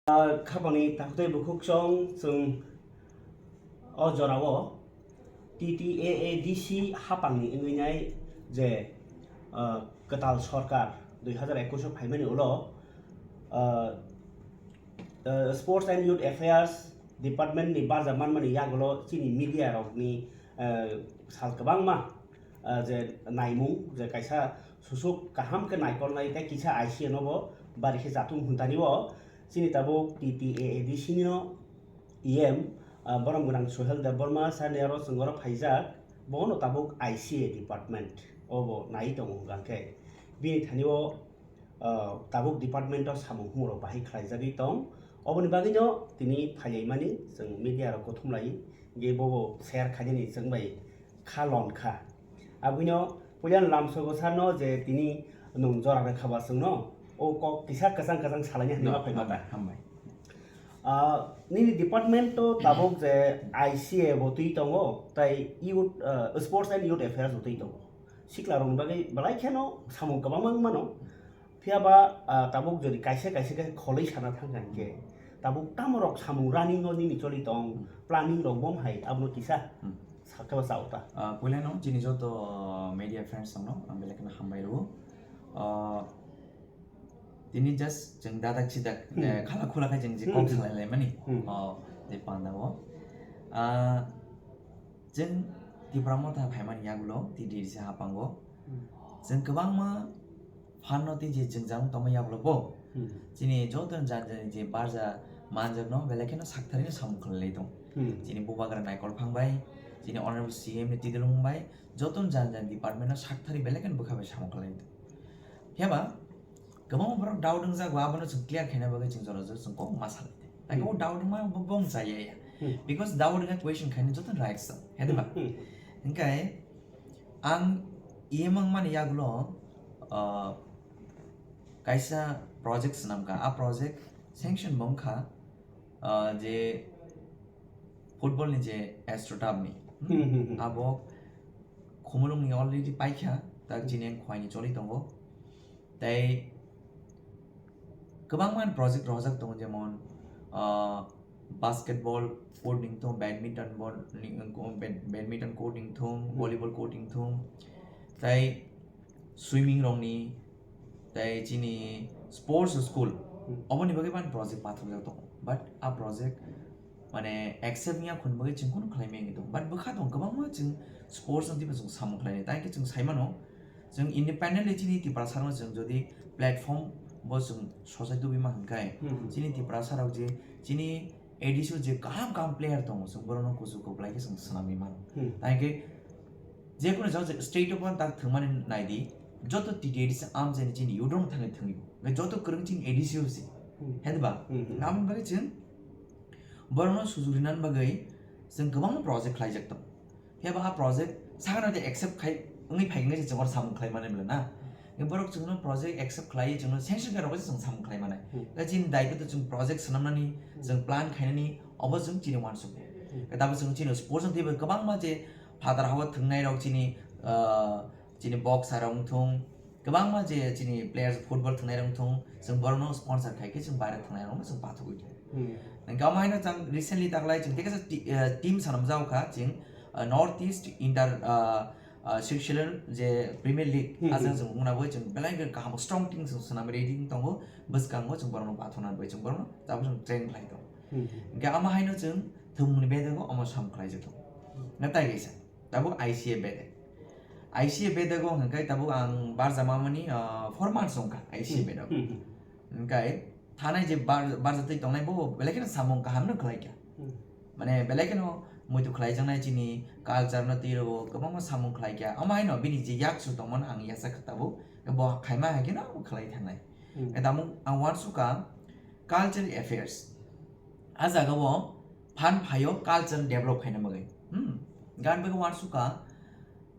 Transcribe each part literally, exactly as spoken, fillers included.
Ah, khapangni takhuk tei bukhuk chwng, chwng o jorao T T A A D C hapangni wngwi nai je, ah, kwtal sorkar dui hazar ekush o phaimani ulo, ah, ah, Sports and Youth Affairs Department ni barja manmani yagulo chini media rokni, ah, sal kwbangma, ah, je naimung, je kaisa susuk kaham khe naikolnai tei kisa I C A no bo bari khe chatung hwnthani o chini tabuk T T A A D C ni no E M, ah, borom gwnang Sohel Debbarma sani aro chwng oro phaijak, bono tabuk I C A department o bo nai tongo hwnkha khe bini thani o, ah, tabuk department o samung humung rok bahai khlaijagwi tong, oboni bagwi no tini phailaimani chwng media rok kothom lai ge bo bo share khainani chwng bai kha lon kha. Abwino puila lamsogo sano je tini nwng jora rwkha ba chwngno, o kok kisa kwchang kwchang salaini hwnwi ma phaima ta. Hambai. Ah, nini department to tabuk je I C A bo twi tongo, tai youth, ah, Sports and Youth Affairs bo twi tongo. Sikla rokni bagwi belai kheno samung kwbangma wng mano. Phiya ba, ah, tabuk jodi kaisa kaisa khe kholwi sana thang kha hinkhe, tabuk tamo rok samung running o nini choli tong, planning rok bom hai abono kisa Hmm. sakhe ba chao ta. Ah, puila no chini joto media friends rokno ang belai kheno hambai rwo. Ah, tini just chwng dadak sidak, Hmm. eh, khala khula khai chwng je Hmm, kok hmm. salai lai mani, Hmm. oh, je panda o. Ah, Chwng Tipra Motha phaimani yagulo T T A D C hapango. Hmm. Chwng kwbangma phanno tei je jwngjal wng tongma yagulo bo. Hmm. Chini joto jani jani je barja manjakno belai kheno sakthari no samung khlai lai tong. Hmm. Chini bubagra naikol phang bai, chini honorable C M ni tidulung bai, joto jani jani department no sakthari belai kheno bwkha bai samung khlai lai tong. Phiya ba, Kwbangma borok doubt wngjago, abono chwng clear khaina bagwi chwng jora jora chwng kok ma salai di. Like, Hmm. o doubt wngma bo, bo wng chaya ya. Hmm. Because doubt wngkha question khaina joto right sa, he de ba? Hmm, hmm. Hingkai ang E M wngmani yagulo, uh, kaisa project swnamkha. A project sanction bo wngkha, uh, je football ni je Astroturf ni. Hmm, hmm, hmm. Abo Khumulwng ni already paikha, tak Hmm. chini ang khwai ni choli tongo. Tei kwbangma project rojak tongo, jemon, ah, basketball court wng thung, badminton ball ni, bad-, badminton court wng thung, Hmm. volleyball court wng thung, tei swimming rokni, tei chini sports school, Hmm. oboni bagwi ban project pathorjak tongo. But a project mane accept wngya khun bagwi chwng kunu khlai maya wngwi tongo. But bwkha tongo kwbangma chwng sports no twibo chwng samung khlainai. Tai khe chwng sai mano, chwng independently chini Tiprasa no chwng jodi platform bo chwng sochai tubui ma hwn khe, Hmm. chini Tiprasa rok je chini A D C o je kaham kaham player tongo, chwng borok no kuchuk kwplai khe chwng swnamwi mano. Hmm. Tai khe je kunu jagao je state o bo tak thwngmani nai di, joto T T A D C amchaini chini youth rok thangwi thwngwi bo. Joto kwrwng chini A D C o se. Hmm. He ba? Hmm, hmm. Aboni bagwi chwng Borokno sujuk rinani bagwi chwng kwbangma project khlaijak tongo. Phiya ba a project sakano de accept khai wngwi phai wngwi se chwng oro samung khlai mani bwle na. Borok chwngno project accept khlaiwi chwngno sanction khe rwbaise chwng samung khlai mani. Hmm. Tei chini daitw to chwng project swnamnani, Hmm. chwng plan khainani, obo chwng chini uansukmung. Hmm. Tei tabuk chwng chini sports ni teibo kwbangma je phataro hao thwngnai rok chini, ah, chini boxer rok wngthung, kwbangma je chini players football thwngnai rok wngthung, chwng borokno sponsor khai khe chwng baira thwngnai rokno chwng pathogwi tongo. Hmm. Hwnkhe omo haino chwng recently taklai chwng tei kaisa ti-, eh, team sanamjak kha chwng, eh, North East Inter, eh, eh, Sectional je Premier League, Hmm, ah, chwng hmm. chwng wngna bagwi chwng belai khe kaham strong team chwng swnam ready wng tongo, bwskango chwng borokno pathogna bagwi chwng borokno tabuk chwng train khlai tongo. Hmm, hmm. Hwnkhe omo haino chwng thwngmungni bedago omo sam khlaijak tongo. Hmm. Na tai kaisa. Tabuk I C A bedek. I C A bedek o hwnkhe tabuk ang barjamamani, ah, four months wngkha I C A Hmm. bedek. Hmm, hmm. Hwnkhe thanai je bar-, barjatwi tongnai bo belai kheno samung kaham no khlai kha. Hmm. Mane belai kheno muitu khlaijaknai chini culture no twi rwo kwbangma samung khlai kha. Omo haino bini je yaksu tongmani ang yachak kha tabuk. Bo khaima hai kheno bo khlai thangnai. Hmm. Tabuk ang uansukha culture affairs. A jagao phan phaio culture develop khaina bagwi. Hmm. Gan bagwi uansukha,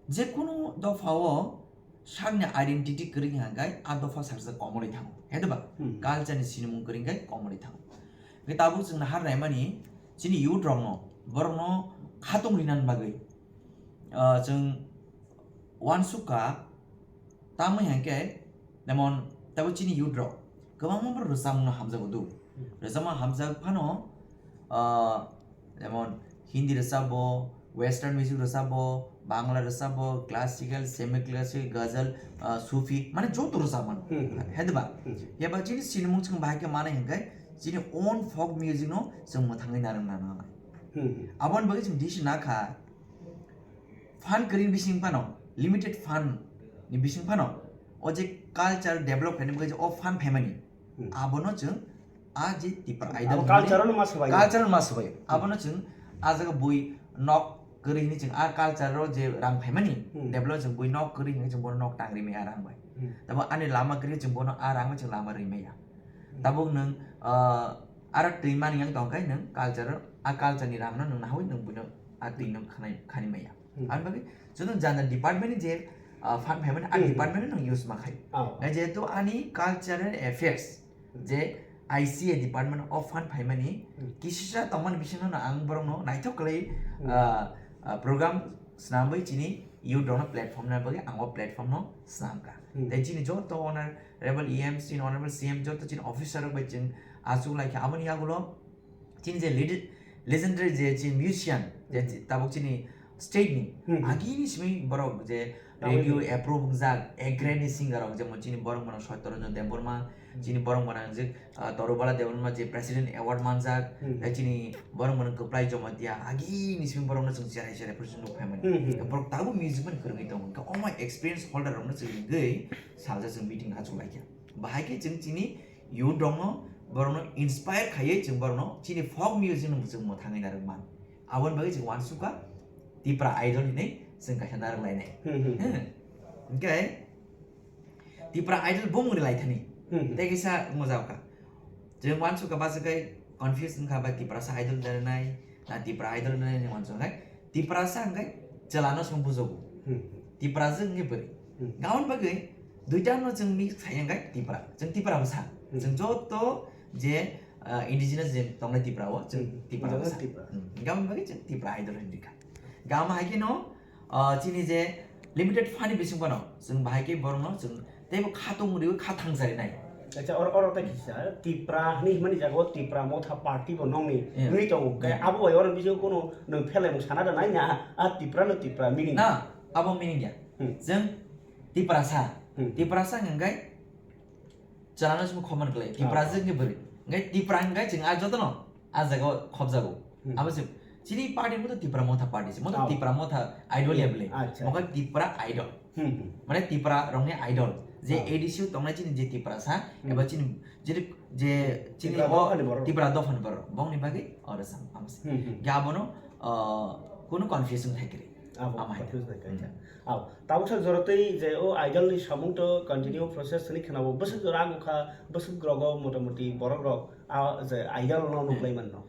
je kunu dophao sakni identity kwrwi hwnkhe a dopha saksa komorwi thango. He de ba? Hmm. Culture ni sinimung kwrwi hwnkhe komorwi thango. Hwnkhe tabuk chwng nahar naimani chini youth rokno, borokno khatung rinani bagwi, ah, chwng uansukha, tamwi hwnkhe, jemon, tabuk chini youth rok kwbangma borok rwchapmungno hamjago do. Hmm. Jama hamjak phano, ah, jemon Hindi rwchapbo, western music rwchapbo, Bangla rwchapbo, classical, semi classical, ghazal, ah, Sufi, mane joto rwchap mano. Hmm, hmm. Hai diba? Hmm. Yaba chini sinimung chwng bahai khe manai hwnkhe chini own folk music no chwng mwthangwi narwk nangnai. Hmm, hmm. Aboni bagwi chwng decision nakha, fund kwrwini bising phano, limited fund ni bising phano, o je culture develop khaina bagwi je o fund phaimani, Hmm. abono chwng a je Tipra Abo Idol culture hwnmani ano ma swbai. Culture ano ma swbai. Hmm. Abono chwng a jaga bui nok kwrwi hwnwi chwng a culture o je rang phaimani, Hmm. develop chwng bui nok kwrwi hwnwi chwng bono nok tangri maya rang bai. Hmm. Tabo ani lama kwrwi chwng bono a rang bai chwng lama rwi maya. Hmm. Tabuk nwng, ah, aro twi mani yang tong khe nwng culture, a culture ni rang no nwng nahawi nwng buino a twi no khanai, khani maya. Hmm. Aboni bagwi joto jana department ni je, ah, fund phaimani, a Hmm. department no use ma khai. Oh. Nai jehetu ani cultural affairs Hmm. je I C A department of fund phaimani Hmm. kisisa tongmani bisingo no ang borok no naithok kwlai, Hmm. ah, ah, program swnamwi chini youth rok no platform na bagwi ang o platform no swnamkha. Hmm. Tei chini joto honorable E M, chini honorable C M, joto chini officer rok bai chwng achuk laikha. Aboni yagulo chini je lege-, legendary je chini musician, je Hmm. chi-, tabuk chini state ni, Hmm. agini simi borok je Tabuk radio ni. Approve wngjak, A grade ni singer rok, jemon chini borok mano Satya Ranjan Debbarma, Hmm. chini borok mano je, ah, Torubala Debbarma je President Award manjak, Hmm. tei chini borok mano Kwplai Jamatia, agini simi borok no chwng cherai cherai phuru chwng nuk phaimani. Hmm, hmm. Borok tabuk music mani kwrwngwi tongo, hwnkhe omo experience holder rok no chwng gwi salsa chwng meeting achuk laikha. Bahai khe chwng chini youth rokno, borokno inspire khaiwi chwng borokno chini folk music no chwng mwthangwi narwk man. Aboni bagwi chwng uansukha Tipra Idol hinwi chwng kaisa narwk lainai. Hmm, hmm. Hmm. Hwnkhe Tipra Idol bumung rwlai thani. Hmm, hmm. Tei kisa wngma jao kha. Chwng uansukha bachwk khai confuse wngkha ba Tiprasa Idol rwnai na Tipra Idol rwnai hinwi uansukha khai. Tiprasa hwnkhe chwlano se bujogo. Hmm. Tiprasa hwnkhe bwrwi. Hmm. Aboni bagwi duita no chwng mix khai hwnkhe Tipra. Chwng Tipra bwsa. Hmm. Chwng joto je, ah, indigenous je tongnai Tipra o, chwng Hmm. Tipra Indigenous bwsa. Tipra. Hmm. Aboni bagwi chwng Tipra Idol hinwi kha. Gama hai khe no, ah, chini je limited fund ni bising phano chwng bahai khe borokno chwng teibo kha tongmung riwi kha thangsa rinai. Acha, oro, oro tei kisa Tipra hinwi himani jaga o Tipra Motha Party bo nongni Yeah. wngwi tongo. Khe Yeah. abo bai oro bisingo kunu nwng phelai mung sana da nai na, a Tipra no Tipra meaning. Na, abo meaning ya. Hmm. Chwng Tiprasa. Hmm. Tiprasa hwnkhe chwlano simi khobmani kwlai. Ah. Tiprasa hwnkhe bwrwi. Hwnkhe Tipra hwnkhe chwng a jotono a jaga o khobjago. Hmm. Abo se chini party mo to Tipra Motha Party se, mo to Ah. Tipra Motha Idol ya Hmm. bwle. Acha. Mo khe Tipra Idol. Hmm, hmm. Mane Tipra rokni idol. Je Ah. A D C o tongnai chini je Tiprasa, Hmm. eba chini je, je chini Tipra o dophani borok. Tipra dophani borok. Bongni bagwi oro sam, amo se. Hmm, hmm. Ge abono, ah, kunu confusion thai kri. Abo Amo hai. Confusion thai kri. Hmm. Abo, tabuk sa jora tei je o idol ni samung to continue process ni khna bo bwswk jora ang kha, bwswk rogo motamoti borok rok, ah, je idol no Hmm. nuklai manno.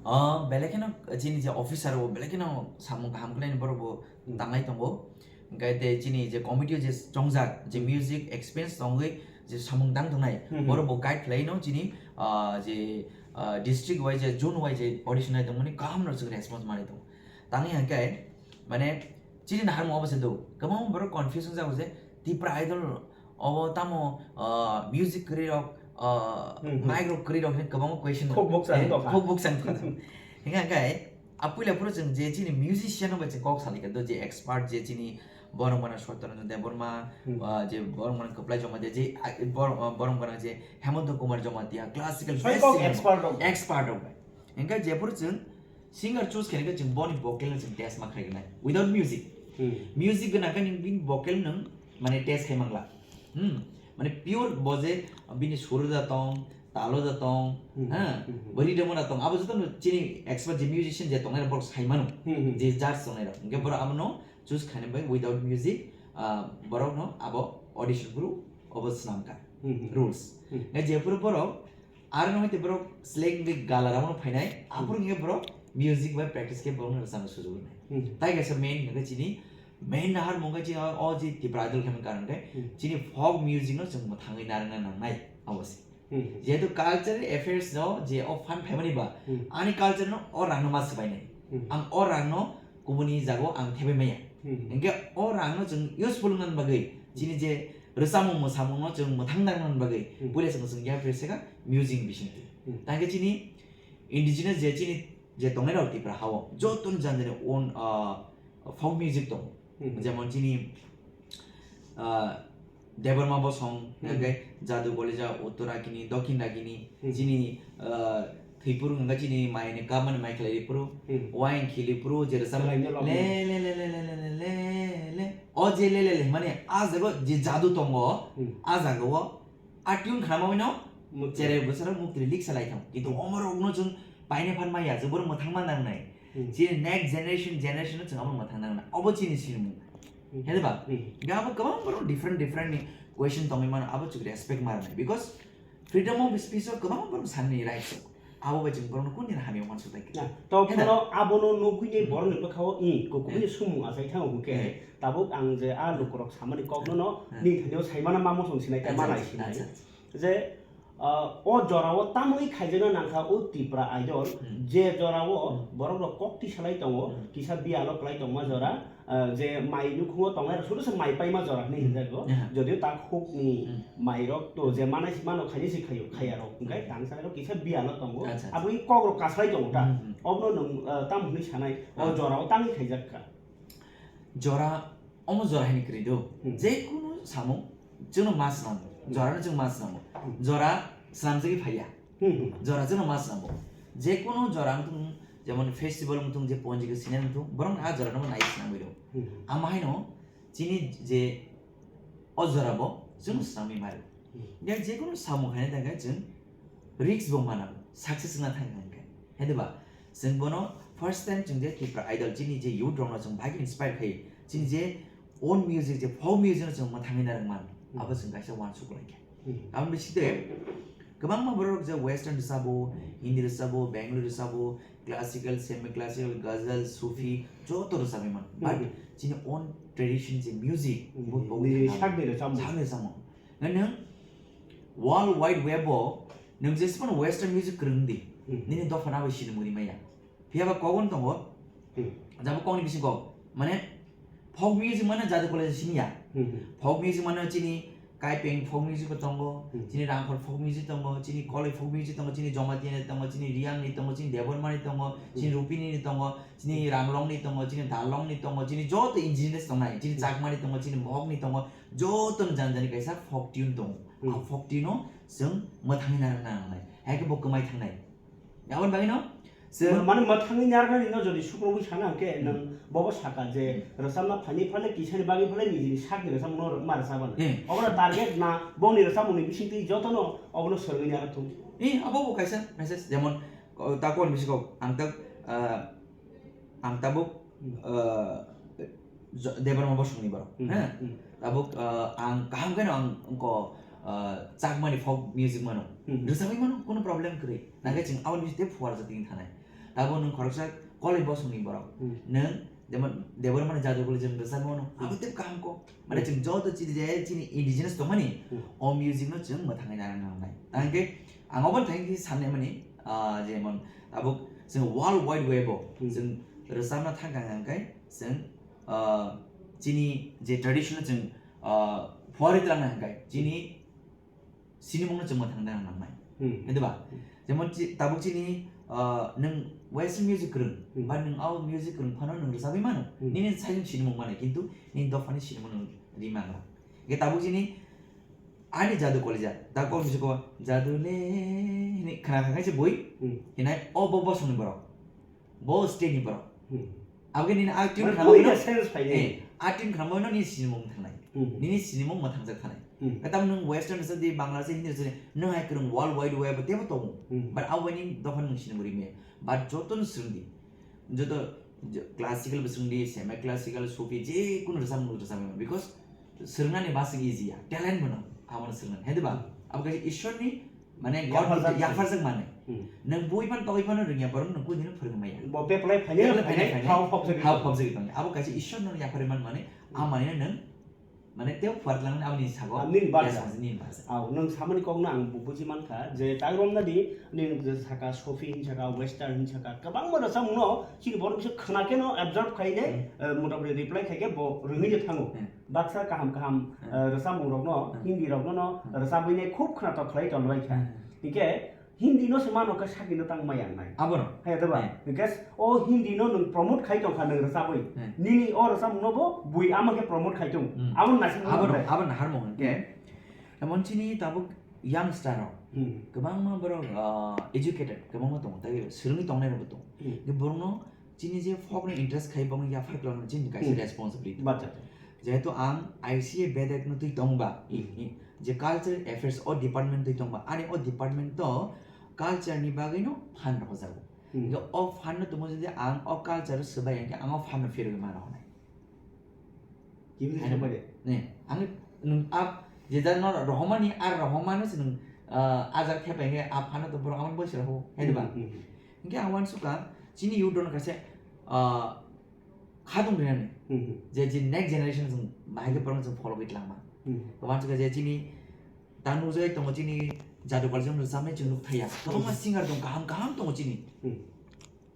Ah, belai kheno chini je officer o belai kheno samung kaham khlaini borok bo Hmm. tanglai tongo. Hwnkhe tei chini je committee o je chongjak, je Hmm. music experience tongwi je samung tang tongnai, Hmm, hmm. borok bo guide khlaino chini, ah, je, ah, district wise, je zone wise je audition nai tongmani kaham no chwng response manwi tongo. Tangwi hwnkhe, mane, chini naharmung obo se do, kwbangma borok confuse wngjago je Tipra Idol obo tamo, ah, music kwrwi rok, ah, Hmm, hmm. mic rok kwrwi rok hinwi kwbangma question Khuk buksa Eh, wngtongkha. khuk buksa wngtongkha. Hwnkhe hwnkhe, A puila phuru chwng je chini musician no bai chwng kok salai kha, do je expert je chini borok mano Satya Ranjan Debbarma, Hmm. ah, je borok mano Kwplai Jamatia, je, ah, bor-, ah, borok mano je Hemanta Kumar Jamatia, classical Sai best kok singer, expert rok. Expert rok bai. Hwnkhe jephuru chwng singer choose khaina khe chwng boni vocal no chwng test ma khlai nai, without music. Hmm. Music gwnang khe nini vocal nwng mane test khai mangla. Hmm. Mane pure bo je bini suru da tong, talo da tong, Hmm. ha? Hmm, hmm. Bo rhythm da tong. Abo joto no chini expert je musician je tongnai borok sai mano. Hmm, hmm. Je judge tongnai rok. Hwnkhe borok abo no choose khaina bai without music, ah, borok no abo audition phuru obo swnam kha. Hmm, hmm. Rules. Hmm. Hwnkhe jephuru borok aro no hwnkhe borok select wngwi gala round o phainai, aphuru Hmm. hwnkhe borok music bai practice khe borok no rwchapna sujuk rwnai. Hmm. Tai kaisa main hwnkhe chini Main naharmung khe chini o, o je Tipra Idol khe karon khe Hmm. chini folk music no chwng mwthangwi narwkna nangnai abo se. Hmm. Jehetu cultural affairs no je o fund phaimani ba Hmm. ani culture no o rang no ma swbainai. Hmm. Ang o rang no kubuni jaga o ang thebai maya. Hmm. Hwnkhe o rang no chwng useful wngna bagwi chini je rwchapmung mwsamungno chwng mwthang nang bagwi Hmm. puila chwng chwng yapri se kha music bisingtwi. Hmm. Tangkhe chini indigenous je chini je tongnai rok Tipra hao, joto ni jani jani own, ah, folk music tongo. Hmm. Jemon chini, ah, Debbarma Bosong, Hmm. hingke Jadu Golija, Uttor Agini, Dokhin Agini, Hmm. chini, ah, Thwipuru hingke chini mai ni kap mani mai khlai phuru, Hmm. wayang khili phuru, je rwchap Khlai no le, lobby. le, le, le. O je le, le, le, mane, a jago je jadu tongo, Hmm. a jaga o a tune khnama wino Mukti. Cherai bwsarok mukti release salai thang. Kintu Hmm. omorokno chwng paine phan maya, je borok mwthangma nangnai. Hmm. Chini next generation, generation no chwng abo mwthang nangnai. Obo chini sinimung. Hmm. Hede ba? Hmm. Ga abo kwbang borok different, different ni question tongwi mano, abo chwng respect ma rwnai. Because freedom of speech o kwbang borok sanni rights o. Abo bai chwng borokno kuni hamya uansuk lai khe. Na, to Heda? Phano abono nugwi ni Hmm. borokni bwkhao, i, kukubui Hmm. sumung achai thango hwnkhe, Hmm. tabuk ang je a lukurok samani kokno no Hmm. nini thani o saimana ma mosong sinai tei Acha, manai acha, sinai. Acha, acha. Je, ah, o jorao tamoni khaijana nangkha o Tipra Idol, Hmm. je jorao Hmm. borok rok kok tisalai tongo, Hmm. kisa biyalo kwlai tongma jora, ah, je mai nukhungo tongnai rok, sudu se mai paima jora hinwi Hmm. hinjago. Aha. Jodio ta khukni Hmm. mairok to je manai si mano khaini si khayo, khaya rok, hingkai Hmm. tangsa rok kisa biyalo tongo, Acha, acha. Abo i kok rok kaslai tongo ta. Hmm, hmm. Obno nwng, ah, tamo hinwi sanai, o Ah. jorao tamni khaijak kha. Jora, omo jora haini kwrwi do. Hmm. Je kunu samung, chwngno ma swnam. Hmm. Jora no chwng ma swnam. Hmm. Jora swnamjagwi phaiya. Hmm, hmm. Jora chwngno ma swnam. Je kunu jora wngthung, jemon festival wngthung, je ponjigwi sini wngthung, borok a jora no nai swnamwi do. Hmm. Ama haino chini je o jora bo chwng Hmm. swnamwi mari. Hmm. Ya je kunu samung haino tangkhe chwng risk bo mana, success wngna thang thang khe. Hede ba? Chwng bono first time chwng je Tipra Idol chini je youth rokno chwng bai inspire khai. Chini je own music, je folk music no chwng mwthangwi narwk man. Hmm. Abo chwng kaisa uansuk lai khe. Hmm. Aboni bisingtwi kwbangma borok je western rwchabo, Hindi rwchabo, Bengali rwchabo, classical, semi classical, ghazal, Sufi, joto rwchabwi man. But Hmm. chini own tradition je music, Hmm. bo pogwi Nini thangna sakni rwchapmung. Sakni rwchapmung. Nang nang World Wide Web o nang jesphano western music kwrwng di. Hmm. Nini dopha na bai sinimung rimaya. Phiya ba kok wan tongo. Hmm. Jabo kokni bising kok. Mane folk music mane Jadu College siniya. Hmm, hmm. Folk music mane chini Kaipeng folk music bo tongo, Hmm. chini Rangkhol folk music tongo, chini Koloi folk music tongo, chini Jamatia ni tongo, chini Reang ni tongo, chini Debbarma ni tongo, chini Hmm. Rupini ni tongo, chini Ranglong ni tongo, chini Darlong ni tongo, chini joto indigenous tongnai, chini Hmm. Chakma ni tongo, chini Mohok ni tongo, joto ni jani jani kaisa folk tune tongo. Hmm. A folk tune no chwng mwthangwi narwkna nangnai. Hai khe bo kwmai thangnai. Aboni bagwi no chwng Mane mwthangwi narwknani no jodi sukrubwi sana hwnkhe Hmm. nwng bobo saka je Hmm. rwchapna phaini phale kisani bagwi phale nijini sakni rwchapmung no ma rwchapmani. Hmm. Obono target na bongni rwchapmungni bisingtwi jotono obono swrwngwi narwk thung. Eh, abo bo kaisa message, jemon, o, ta kon bisi kok, ang ta, ah, ang tabuk, Hmm. ah, Jo-, Debbarma Bosongni borok, Hmm, ha? Hmm. Tabuk, ah, ang kaham kheno ang wngko, ah, Chakmani folk music mano. Hmm. Rwchapwi mano, kono problem kwrwi. Nangkhe Hmm. chwng aboni bisingtwi phuarjak tini thanai. Tabuk nwng khoroksa Koloi Bosongni borok. Hmm. Nwng jemon Debbarmani Jadu Golija rwchapwi mano. Hmm. Abo tei kaham kok. Mane Hmm. chwng joto chini je chini indigenous tongmani, Hmm. o music no chwng mwthangwi narwkna nangnai. Nangkhe ang obo thangwi sanai mani, ah, jemon tabuk chwng World Wide Web o Hmm. chwng rwchapna thang kha hwnkhe chwng ah, chini je tradition no chwng, ah, phuarwi twlangna hwnkhe chini sinimung no chwng mwthangwi narwkna nangnai. Hmm. Hede ba? Hmm. Jemon chi-, tabuk chini, ah, nwng western music kwrwng, Hmm. ba nwng o music kwrwng phano nwng rwchapwi mano, Hmm. nini sajwk sinimung mano, kintu nini dophani sinimung nwng ri mangra. Hwnkhe tabuk chini ani Jadu Golija, da kok bisi ko Jadu le hini khna kha khe se bui, Hmm. hinai o bo bosongni borok. Bo state ni borok. Hmm. Abo khe nini a tune Mane khnama buina no, sense phainai. Eh, a tune khnama no nini sinimung thangnai. Hmm. Nini sinimung mwthangjak thangnai. Hmm. Khe tamo nwng western rwchap di, Bangla rwchap, Hindi rwchap di, nwng hai kwrwng world wide web o teibo tongo. Hmm. But abo bai nini dopha nwng sinimung rimaya. But joto no swrwng di. Joto jo-, classical bo swrwng di, semi classical, Sufi, je kunu rwchapmung rwchapmung. Because swrwngnani basi easy ya. Talent bo no, abo no swrwngnani. Hai di ba? Hmm. Abo kaisa Ishwar ni Mane God yapharjak ni yapharjak mane. Hmm. Nwng bui phan togwi phano rwngya borok nwng kujino phwrwngmaya. Bo bepalai phainai, Bepalai phainai, phainai, phainai. Hao phobjagwi Hao tong. Phobjagwi tong. Abo kaisa Ishwar no yapharwi man mane, Hmm. a mane nwng Mane tei phuar twlang aboni sago. Ah, nini barsa. Yes, nini barsa. Aw, nwng samani kokno ang bu-, buji mankha je tak romnadi, nini je saka Sufi hin saka, Western hin saka, kwbangma rwchapmungno chini borok se khna khe no absorb khai le, Hmm. eh, mota moti reply khai khe bo rwngwi je thango. Hmm. Baksa kaham kaham, Hmm. eh, rwchapmung rokno, Hmm. Hindi rokno no Hmm. rwchapwi ne khub khnatok khlai tongbai kha. Hmm. Hinkhe Hindi no se mano khe saki no tang maya nai. Abono. Hai da ba? Hmm. Hinkhe o Hindi no nwng promote khai tong kha nwng rwchabwi. Hmm. Nini o rwchapmung no bo bui ama khe promote khai tong. Hmm. Abo naising Abono, abo naharmung hinkhe. Hmm. Emon chini tabuk youngster rok. Hmm. Kwbangma borok, ah, educated, kwbangma tongo, tei swrwngwi tongnai rokbo tongo. Hmm. Borokno chini je folk ni interest khai bokno yaphar kwlangno chini kaisa Hmm. responsibility. Bacha. Jehetu ang I C A bedek no twi tongba, Hmm. i, i, je culture affairs o department twi tongba, ani o department o culture ni bagwi no fund rwjago. Hmm. Hinkhe o fund no tongmo jodi ang o culture o swbai hinkhe ang o fund no phirogwi ma rwnai. Kimni Hai thangmani? Ne, ang nwng a je jagano rohormani, a rohormano se nwng, ah, a jaga thepai khe a phano to borok amoni boisa rok, hai diba? Hmm, hmm, hmm. Hinkhe ang uansukha, chini youth rokno kaisa, ah, khatung rinani. Hmm, hmm. Je, je next generation chwng bahai khe borokno chwng follow khe tlangma. Hmm. Uansukha je chini ta nukjagwi tongo chini Jadu Kalchong rwchapnai chwng nuk thaya. Kwbangma Hmm. singer tong kaham kaham tongo chini. Hmm.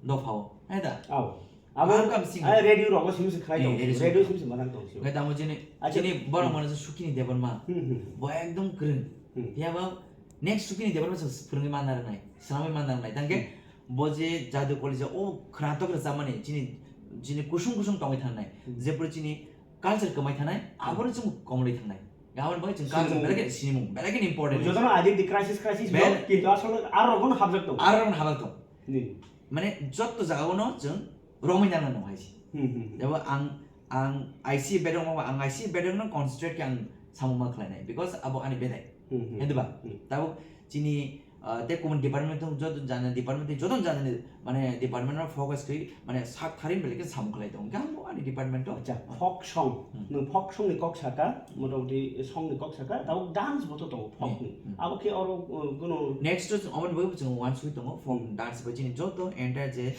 Dophao, hai da? Aw. Abo, Ang kam sing. Ai, radio rogo simi se khai Eh, tong. Radio Radio sing. Simi se manang tong. Ngai tamo chini, Acha. Chini borok Hmm. mano se Sukini Debbarma. Hmm, hmm. Bo ekdom kwrwng. Hmm. Ya ba next Sukini Debbarma se phwrwngwi manna rwnai, swnamwi manna rwnai. Tangke Hmm. bo je Jadu Kalchong o khwnatok rwchapmani chini, chini kusung kusung tongwi thangnai. Hmm. Jepro chini culture kwmai thanai, Hmm. aboro chwng komorwi thangnai. Aboni bagwi chwng culture Sinimung. belai khe sinimung, belai khe important. Jotono identity crisis, crisis Bel- no, kintu asole aro rogono habjak tongo. Aro rogono habjak tongo. Ni. Mane jotto jagao no chwng romwi nang nang hai se. Hmm, hmm, hmm. Jabo ang, ang I C bedroom o, ang I C bedroom no concentrate khe ang samung ma khlainai, because abo ani bedai. Hmm, hmm. Hai diba? Hmm. Tabuk chini, ah, tei kubun department tong, joto jani department tei joto jani mane department no focus khe mane sak thari bele khe samung khlai tong. Gam bo ani department o. Acha, folk song. Hmm. Nwng folk song ni kok saka, motamoti song ni kok saka, tabuk dance bo to tongo folk Hmm, ni. hmm. Abo khe oro, uh, gono Next to omo ni bagwi bo chwng uansugwi tongo, folk Hmm. dance bai chini joto entire je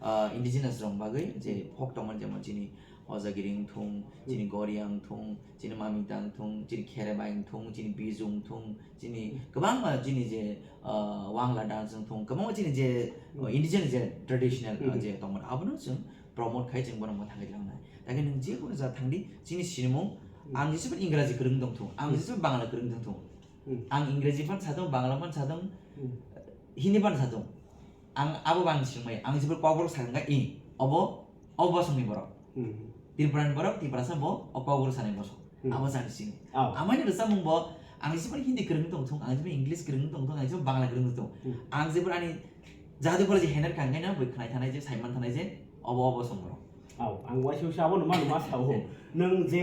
ah, indigenous rok bagwi je Hmm. folk tongmani, jemon chini Ojagiri wngthung, chini Hmm. Goria wngthung, chini Mamita wngthung, chini Kherebai wngthung, chini Biju wngthung, chini Hmm. kwbangma chini je, ah, Wangla dance wngthung, kwbangma chini je, ah, Hmm. indigenous je traditional, ah, Hmm. je tongmani, abono chwng promote khai chwng bono mwthangwi langnai. Tei nwng je kono ja thangdi, chini sinimung, Hmm. ang jesubar Ingraji kwrwng tongthung, ang Hmm. jesubar Bangla kwrwng tongthung, Hmm. Ang Ingreji phan satung, Bangla phan satung, Hmm. Hindi phan satung. Ang abo bang singmai, ang jibur kokborok sakha i, obo, obo bosongni borok. Hmm. Tripurani borok, Tiprasa bo, o kokborok sanai bosong. Hmm. Abo jani sini. Oh. Amani rwchapmung bo, ang jibur Hindi kwrwng tongthung, ang jibur English kwrwng tongthung, ang jibur Bangla kwrwng tongthung. Hmm. Ang jibur ani Jadu Kalchong je hener kha, hwnkhe no bui khwnai thanai je, saiman thanai je, obo, obo bosong borok. Au, ang waisa waisa abono mano ma sao. Nwng je,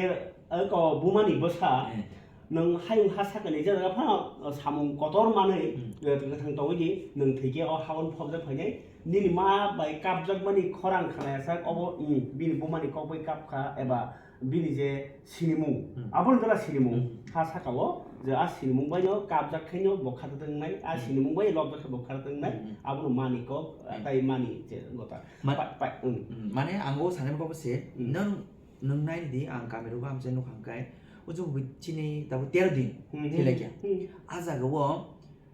eh, ko bumani bwsa, Hmm. nwng hayung ha sakani je jaga phano, eh, samung kotor manwi, Hmm. eh, kwthang tongwi di, nwng thwikhe o haono phobjak phainai. Nini ma bai kapjakmani khorang khnaya sak, obo, hmm, bini bumani kok bai kap kha, eba bini je sinimung, Hmm. abono jora sinimung, Hmm. ha sakao je a sinimung baino kapjak khaino bo khata tongnai, a Hmm. sinimung bai lobjak khe bo khata tongnai, Hmm. abono mani kok, Hmm. tai mani je gota. Ma-, Pai, pai, hmm. Hmm, mane ang o sanai kok se, Hmm. nang Nwng nai di, ang kami rogo amchai nukha hwnkhe, o je bo chini tabuk tero din Hmm, hmm, thilaikia. Hmm. A jaga o,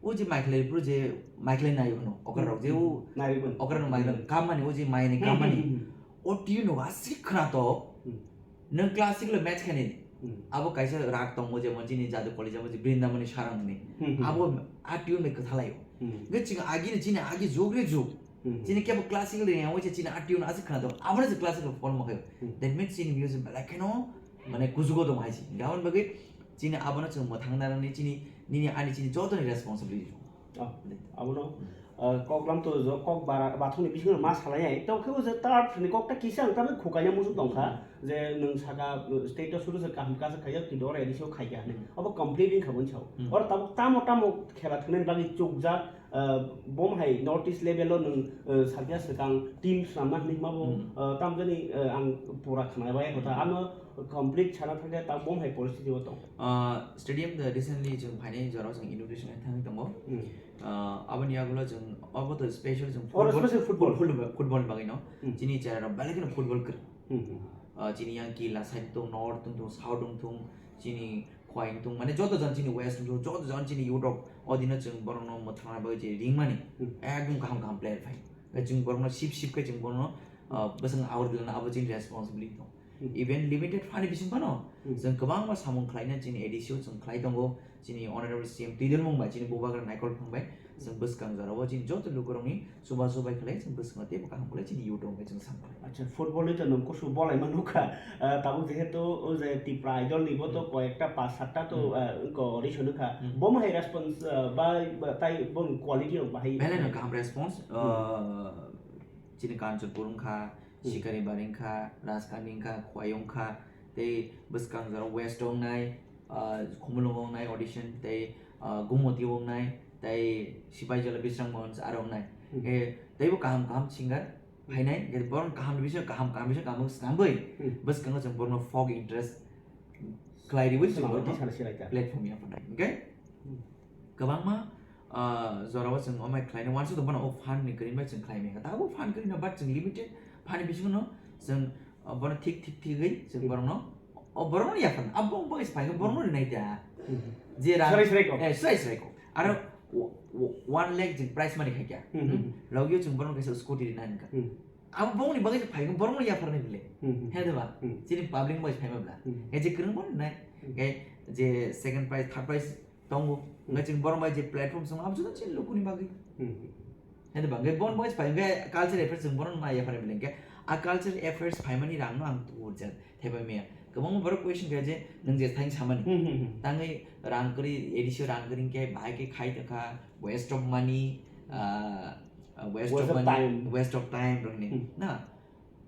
o je mai khlai phuru je mai khlai naio hwno, okra rok je o Hmm. Nai rikmani. Okra no mai Hmm. Kammani, o je mai ni Hmm, kammani. Hmm, hmm, hmm. O tune no aswk khwnatok, Hmm. nwng classical match khainai. Hmm. Abo kaisa rag tongo, jemon chini Jadu Kalchong, jemon je Brindamani Sarang ni. Hmm, hmm. Abo a tune bai kwthalaio. Hmm. Hwnkhe chini agi ni, chini agi jug re jug. Hmm. Chini kebo classical ni yang waisa chini a tune aswk khwnatok. Abono je classical form o khaio. Hmm. That means chini music belai kheno, mane kuchugo tong hai se. Hwnkhe aboni bagwi chini abono chwng mwthang narwkni chini, nini ani chini jotoni responsibility. Oh, abono, Hmm. uh, kok lam to jo, kok bara, bathumni bisingo ma salai ai. To khe o je third ni kok ta kisa ang ta khukaina muchung tong kha. Hmm. Je nwng saka, uh, state o suru se kaham kasa khaiya, kintu oro A D C o khaikha hinwi. Hmm. Abo complete wngkha boni sao. Hmm. Oro tabuk tamo tamo khela thwngnaini bagwi chukjak, ah, bom hai North East level o nwng, ah, sakya swkang team swnamna hinwi ma bo, Hmm. ah, tamjani, ah, ang pura khna bai kotha. Hmm. Ano complete sana thangkhe ta bom hai poristiti o tong. Ah, stadium the recently chwng phainai jorao chwng inauguration khai thangwi tongo. Hmm. Ah, aboni yagulo chwng obo to special chwng Oro football, special football. Football, football bagwi no. Hmm. Chini chera rok belai kheno football kwrwng. Hmm, hmm. Ah, chini yang kila side tong, north tong, tong, south tong, tong, chini khwai wngtung, mane joto jon chini West wngtung, joto jon chini Europe, o dino chwng borokno mwthangna bagwi je ringmani, Hmm. ekdom kaham kaham player phai. Chwng borokno sip sip khe chwng borokno, uh, bwswk awardwlana abo chini responsibility tong. Hmm. Even limited fund ni bising phano Hmm. chwng kwbangma samung khlaina chini A D C o chwng khlai tongo, chini Honorable C M Twi Dilmung bai chini Bubagra Naikol Phang bai chwng bwskang jorao chini joto lukurokni Chubachu bai khlai chwng bwskango teibo kaham khlai chini YouTube bai chwng samkhlai. Acha, football ni to nwng kusu bolai ma nukha. Ah, tabuk jehetu o je Tipra Idol ni bo to Hmm. koyekta pas satta to, Hmm. ah, ko audition nukha. Hmm. Bo ma hai response, ah, ba, ba tai bo quality rok bahai. Belai no kaham response. Hmm. Ah, chini Kanchanpur wngkha, Hmm. Sikari Bari wngkha, Rajkandi wngkha, Khwai wngkha, tei bwskang jora West wngnai, ah, Khumulwng wngnai audition, tei, ah, Gumoti wngnai, tei Sipaijala Bisramganj aro wngnai. Hmm. Eh, teibo kaham kaham singer phainai, je borok kaham ni bising kaham, kaham bising kaham swkangwi Hmm. bwskango chwng borokno folk interest khlai riwi chwng Swkangwi borokno tisana silaita. Platform ya phanai. Hwnkhe Hmm. kwbangma, ah, jorao chwng omai khlaina uansukha bono o fund ni kwrwi bai chwng khlai manya. Tabuk fund kwrwi no, but chwng limited fund ni bisingo no chwng, ah, bono thik thik thigwi chwng Hmm. borokno, o borokno yapharna. Abo wng bagwi se phaikhe borokno rinai da. Hmm. Je rang, Srai srai kok. Eh, srai srai kok. Aro Hmm. wo-, wo-, one lakh chwng prize money khaikha. Hmm, hmm, Hmm? hmm. Logio chwng borokno kaisa scooty rina hinka. Hmm. Abo bongni bagwi se phaikhe borokno yapharnai bile. Hmm, hmm. He de ba? Hmm. Chini public bai phaima bla. Hmm. He je kwrwng bono nai. Hmm. He je second prize, third prize tongo. Hmm. Ngai chwng borok bai je platform song abo joto chini lukuni bagwi. Hmm. He de ba? Ngai bon bai phai ngai culture affairs chwng borokno ma yapharnai bile hwnkhe. A culture affairs phaimani rangno ang tubu rwjak. Thaibai maya. Kwbangma borok question kha je nwng je thang samani. Hmm, hmm, hmm. Tangwi rang kwrwi, A D C o rang kwrwi hwnkhe bahai khe khai tongkha, waste of money, ah, ah, waste Waste of of money, time. Waste of time rokni. Hmm. Na,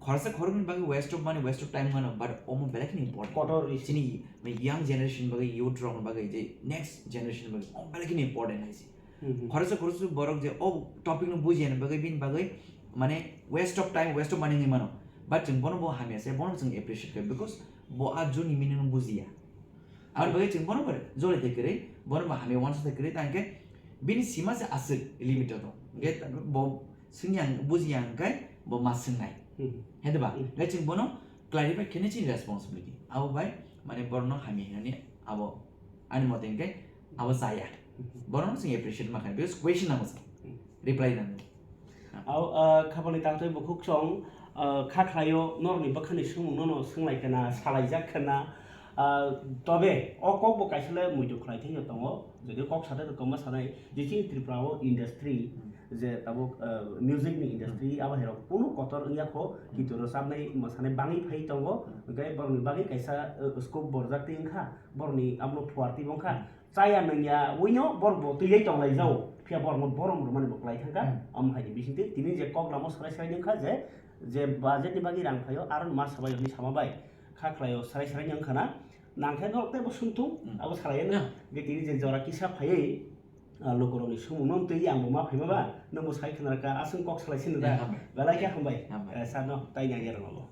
khoroksa khoroknwi bagwi waste of money, waste of time mano, but omo belai kheno important. Kotor issue. Chini young generation bagwi, youth rokni bagwi, je next generation bagwi, omo belai kheno important hai se. Hmm, hmm. Khoroksa khoroksa borok je o topic no bujiya ni bagwi, bini bagwi mane waste of time, waste of money wngwi mano. But chwng bono bo hamya se, bono chwng appreciate khe, because bo a joni meaning no bujiya. Aboni bagwi chwng bono bo jolai thai kwrwi, bono bo hamya uansa thai kwrwi, tangkhe bini sima se aswk limit o tong. Hwnkhe bo swngya, bujiya hwnkhe bo ma swngnai. Hmm. He de ba? Hmm. Hwnkhe chwng bono clarify khe chini responsibility. Abo bai mane borokno hamya hinani abo ani mote hwnkhe abo chaya. Borokno chwng appreciate ma kha, because question nango chwng. Hmm. Reply nango. Au, ah, khabangni tangtwi bukhuk song, ah, kha khlaio, norokni bwkhani swngmungno no swnglaikha na, salaijak kha na, ah, tobe o kok bo kaisa le muitu khlai thangwi tongo, jodi kok sade to tongma sanai, je chini Tripura o industry, Hmm. je tabuk, ah, music ni industry, Hmm. abo hai rok kunu kotor wngya kho, Hmm. kintu rwchapnai, mwsanai bangwi phai tongo, Hmm. hwnkhe borokni bagwi kaisa, ah, scope borjak twi wngkha, borokni abono phuar twi bo wngkha. Hmm. Chaya nangya uino borok bo twiwi tonglai jao, phiya borokno borom rwmani bo kwlai thangkha. Hmm. Omo hai ni bisingtwi tini je kok lama sarai sarai nangkha je, je budget ni bagwi rang phaio, aro ma sabai hwnwi sama bai kha khlaio, sarai sarai nangkha na, nangkhe norok teibo sungthung, Hmm. abo salai no. Yeah. Je tini je jora kisa phaiwi, ah, lukurokni sumung no twiwi ang bo ma phaima ba, Hmm. nwng bo sai khna rwkha, aswk kok salai sini da, Yeah, hambai. Belai khe hambai. Hambai. Eh, sir no, tai nangya rwma bo.